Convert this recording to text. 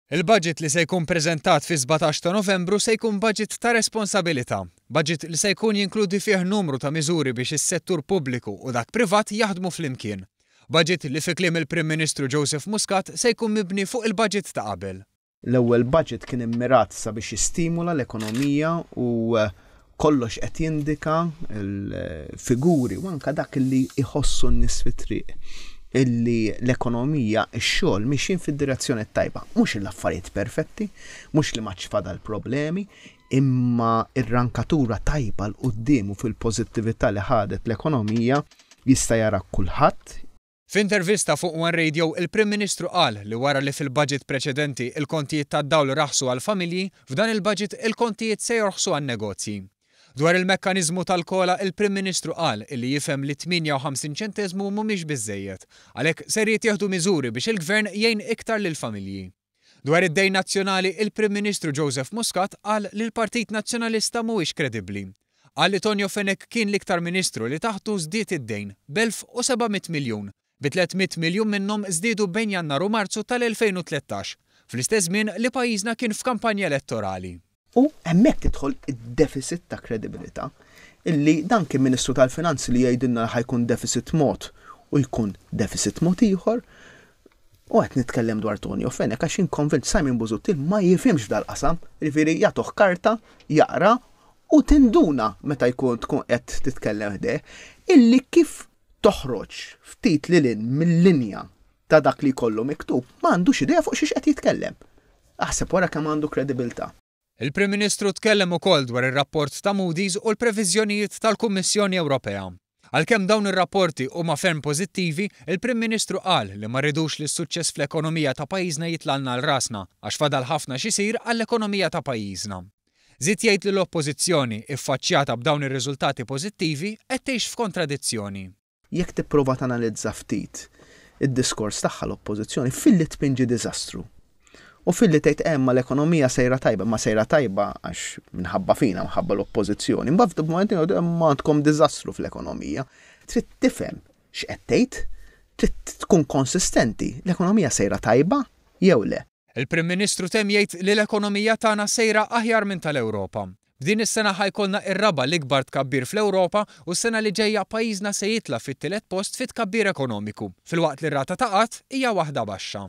Il-budget li se jkun preżentat fis-17 ta' Novembru se jkun budget ta' responsabilità. Budget li se jkun jinkludi fih numru ta' miżuri biex is-settur pubbliku u dak privat jaħdmu flimkien. Budget li fi kliem il-Prim Ministru Joseph Muscat se jkun mibni fuq il-budget ta' qabel. L-ewwel budget kien immirat sabiex jistimula l-ekonomija u kollox qed jindika l-figuri u anke dak li jħossu n-nies fit-triq illi l-ekonomija, ix-xogħol mixjin fid-direzzjoni t-tajba. Mhux l-affarijiet perfetti, mhux li m'għadx fadal problemi, imma r-rankatura tajba 'l quddiem u fil-pożittività li ħadet l-ekonomija jista' jara kulħadd. F'intervista fuq One Radio, il-Prim Ministru qal li wara li fil-budget preċedenti il-kontijiet tad-dawl raħsu għall-familji, f'dan il-budget il-kontijiet se jorħsu għan-negozji. Dwar il-mekkaniżmu tal-COLA, il-Prim Ministru qal illi jifhem li 58 ċenteżmu mhumiex biżżejjed. Għalhekk ser jittieħdu miżuri biex il-Gvern jgħin iktar lill-familji. Dwar id-dejn nazzjonali, il-Prim Ministru Joseph Muscat qal li l-Partit Nazzjonalista mhuwiex kredibbli. Qal li Tonio Fenech kien l-iktar Ministru li taħtu żdied id-dejn, b'1,700 miljun, bi 300 miljun minnhom żdiedu bejn Jannar u Marzu tal-2013, fl-istess żmien li pajjiżna kien f'kampanja elettorali. U hemmhekk tidħol id-deficit ta' kredibilità, illi dan kien Ministru tal-Finanzi li jgħidilna li ħa jkun deficit mod u jkun deficit mod ieħor. U qed nitkellem dwar Tonio Fenech għax jien konvint Simon Busuttil ma jifhimx f'dal-qasam, jiġifieri jagħtuh karta, jaqra u tinduna meta jkun tkun qed titkellem ħdejh illi kif toħroġ ftit lil hinn mil-linja ta' dak li jkollu miktub ma għandux idea fuq xiex qed jitkellem. Aħseb wara kemm għandu kredibilità. Il-Prim Ministru tkellem ukoll dwar ir-rapport ta' Moody's u l-previżjonijiet tal-Kummissjoni Ewropea. Għalkemm dawn ir-rapporti huma ferm pożittivi, il-Prim Ministru qal li ma rridux li s-suċċess fl-ekonomija ta' pajjiżna jitlgħalna għal rasna għax fadal ħafna x'isir għall-ekonomija ta' pajjiżna. Żied jgħid li l-Oppożizzjoni, iffaċċjata b'dawn ir-riżultati pożittivi, qed tgħix f'kontradizzjoni. Jekk tipprova tanalizza ftit id-diskors tagħha l-Oppożizzjoni filli tpinġi diżastru u filli tgħid eh imma l-ekonomija sejra tajba, imma sejra tajba għax minħabba fina, minħabba l-Oppożizzjoni. Imbagħad f'mument jgħidu imma għandkom diżastru fl-ekonomija. Trid tifhem x'qed tgħid, trid tkun konsistenti, l-ekonomija sejra tajba jew le. Il-Prim Ministru temm jgħid li l-ekonomija tagħna sejra aħjar minn tal-Ewropa. F'din is-sena ħa jkollna r-raba' l-ikbar tkabbir fl-Ewropa u s-sena li ġejja pajjiżna se jitla' fit-tielet post fit-tkabbir ekonomiku, filwaqt li r-rata ta' qgħad hija waħda baxxa.